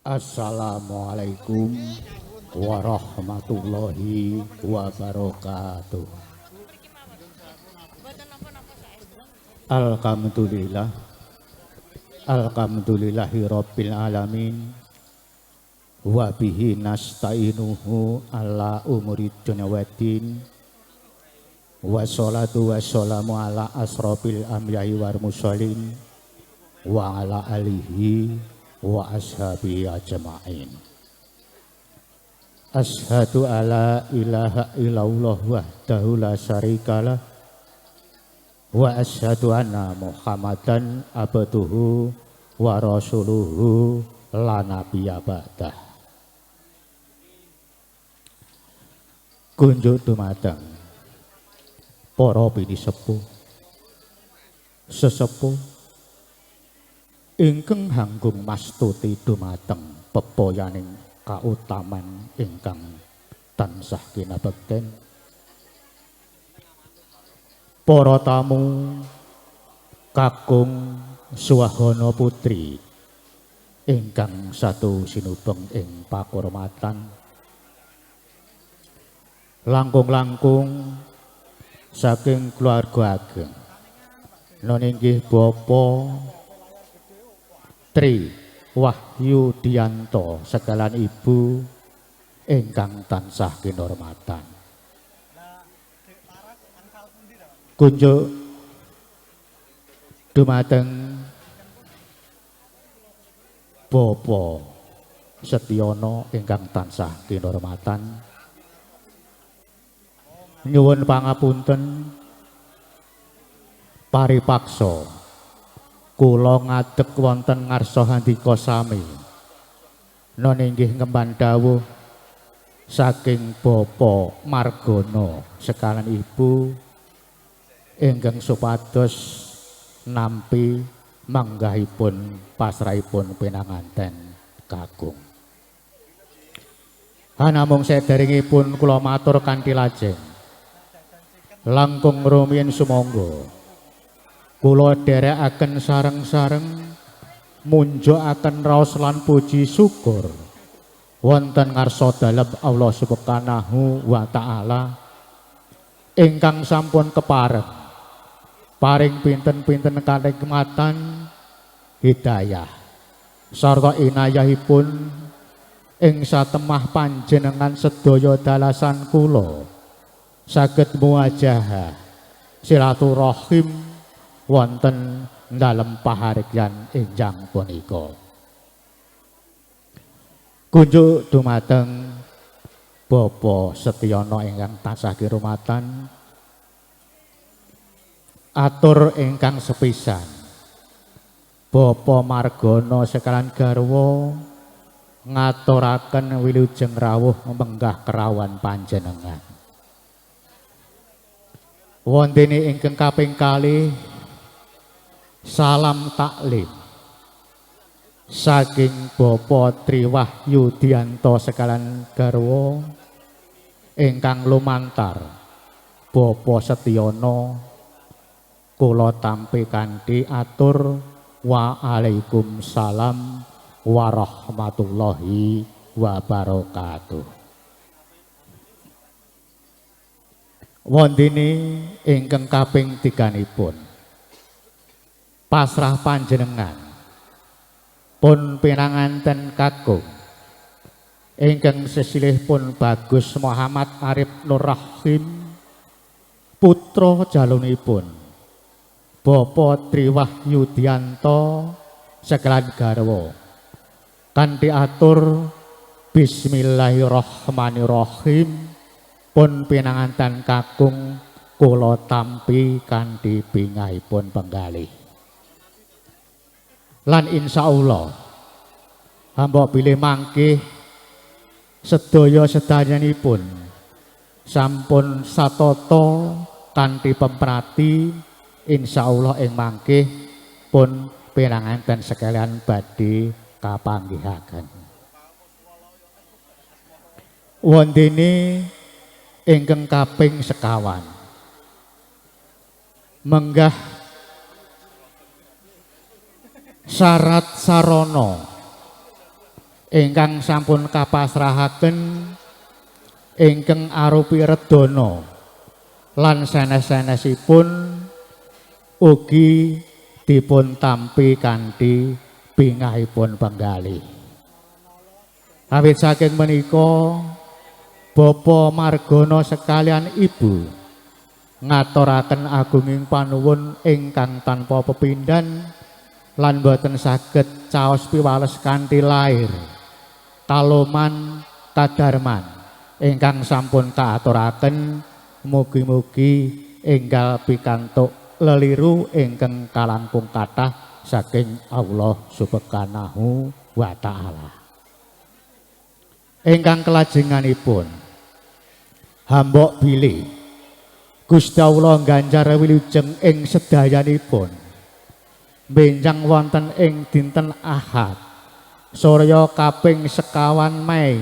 Assalamualaikum warahmatullahi wabarakatuh. Alhamdulillah, alhamdulillahi rabbil alamin, wa bihi nasta'inuhu ala umuri dunya waddin, wassalatu wassalamu ala asrofil anbiya'i wal mursalin wa ala alihi wa ashabihi ajma'in. Asyhadu alla ilaha illallah wahdahu la syarikalah wa asyhadu anna Muhammadan abduhu wa rasuluhu la nabiyya ba'dah. Kunjuk dumateng para pinisepuh, sesepuh ingkang hanggung mastuti dumateng pepoyaning kautaman ingkang tansah kinabekten, para tamu kakung suwahana putri ingkang satu sinubeng ing pakurmatan, langkung-langkung saking keluarga ageng non inggih Bapak Tri Wahyu Dianto sekalan ibu ingkang tansah kinurmatan. Kunjuk dumateng Bapak Setiono ingkang tansah kinurmatan, nyuwun pangapunten paripaksa kula ngadeg wonten ngarsa handika sami non inggih ngemban dawuh saking Bapak Margono sekalan ibu ingkang supados nampi manggahipun pasrahipun pinanganten kakung. Hanamung sederengipun kula matur kanthi lajeng langkung rumiyin sumangga kula dherekaken sareng-sareng munjukaken raos lan puji syukur wonten ngarsa dalem Allah Subhanahu wa taala ingkang sampun kepareng paring pinten-pinten kanikmatan hidayah sarta inayahipun ing satemah panjenengan sedaya dalasan kula saged muwajahah silaturahim wonten dalem pahargyan enjang punika. Kunjuk dumateng Bapak Setiono ingkang tansah kirumatan, atur ingkang sepisan Bapak Margono sekalan garwa ngaturaken wilujeng rawuh menggah kerawan panjenengan. Wontene ingkang kaping kalih salam taklim saking Bapak Tri Wahyu Dianto sekalan garwa ingkang lumantar Bapak Setiono kula tampi kanthi atur waalaikumsalam warahmatullahi wabarakatuh. Wontene ingkang kaping tiganipun pasrah panjenengan pun pinanganten kakung ingkang sesilih pun Bagus Muhammad Arif Nurrahim putra jalunipun Bapak Tri Wahyu Dianto sekalan garwa kanthi atur bismillahirrahmanirrahim pun pinanganten kakung kula tampi kanthi bingahipun penggalih. Lan insyaallah hamba bilih mangkih sedaya sedayanipun sampun satata kanthi pemprati, insyaallah ing mangkih pun pinanganten sekalian badhe kapanggihaken. Wontene ingkang kaping sekawan menggah syarat sarana Ingkang sampun kapasrahaken ingkang arupi redana lan sanes-sanesipun ugi dipun tampi kanthi bingahipun penggalih. Awit saking menika Bapak Margono sekalian Ibu ngaturaken agunging panuwun ingkang tanpa pepindhan lan boten saged caos piwales kanthi lair kaloman kadarman ingkang sampun kaaturaken. Mugi-mugi enggal pikantuk leliru ingkang kalangkung kathah saking Allah Subhanahu wa taala. Ingkang kelajenganipun hambok bilih Gusti Allah ganjar wilujeng ing sedayanipun benjang wonten ing dinten Ahad surya kaping 21 Mei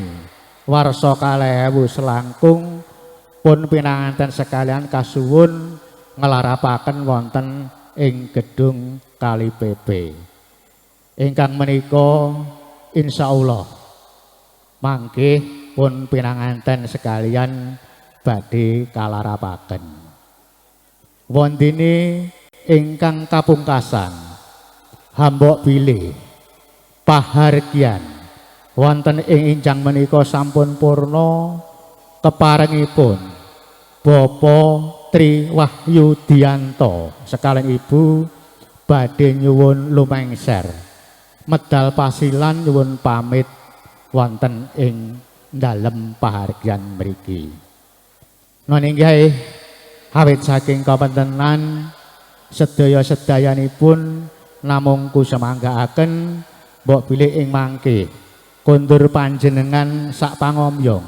warsa 2000 selangkung pun pinanganten sekalian kasuwun nglarapaken wonten ing gedung Kali PP. Ingkang menika insyaallah mangke pun pinanganten sekalian badhe kalarapaken. Wondene ingkang kapungkasan hambok bilih pahargyan wonten ing injang menika sampun purna keparengipun Bapak Tri Wahyudianto sekalian Ibu badhe nyuwun lumengser medal pasilan nyuwun pamit wonten ing dalem pahargyan mriki. Nun inggih awit saking kawentenan sedaya-sedayanipun namung kusemanggaaken mbok bilih ing mangke kondur panjenengan sak pangomyong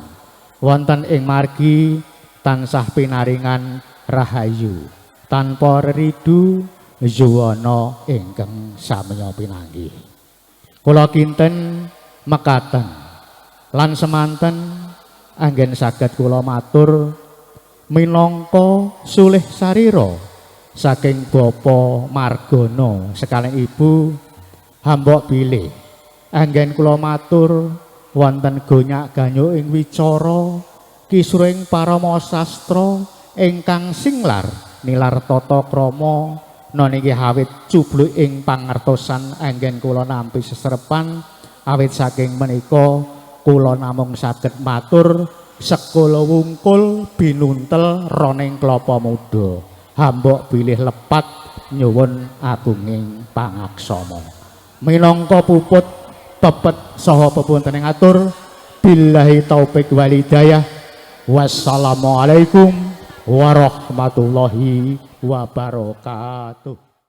wonten ing margi tansah pinaringan rahayu tanpa reridu yuwana ingkang samya pinanggih. Kula kinten mekaten lan semanten anggen saged kula matur minangka sulih sarira saking Bapak Margono sekalian Ibu hambok bilih anggen kula matur wonten gonyak ganyuk ing wicara kisruing parama sastra ingkang singlar nilar tata krama niki awit cubluk ing pangertosan anggen kula nampi seserepan. Awit saking menika kula namung saged matur sekala wungkul binuntel roning klapa muda hambok bilih lepat nyuwun agunging pangaksama minangka puput pepet saha pepuntening atur. Billahi taufik wal hidayah. Wassalamualaikum warahmatullahi wabarakatuh.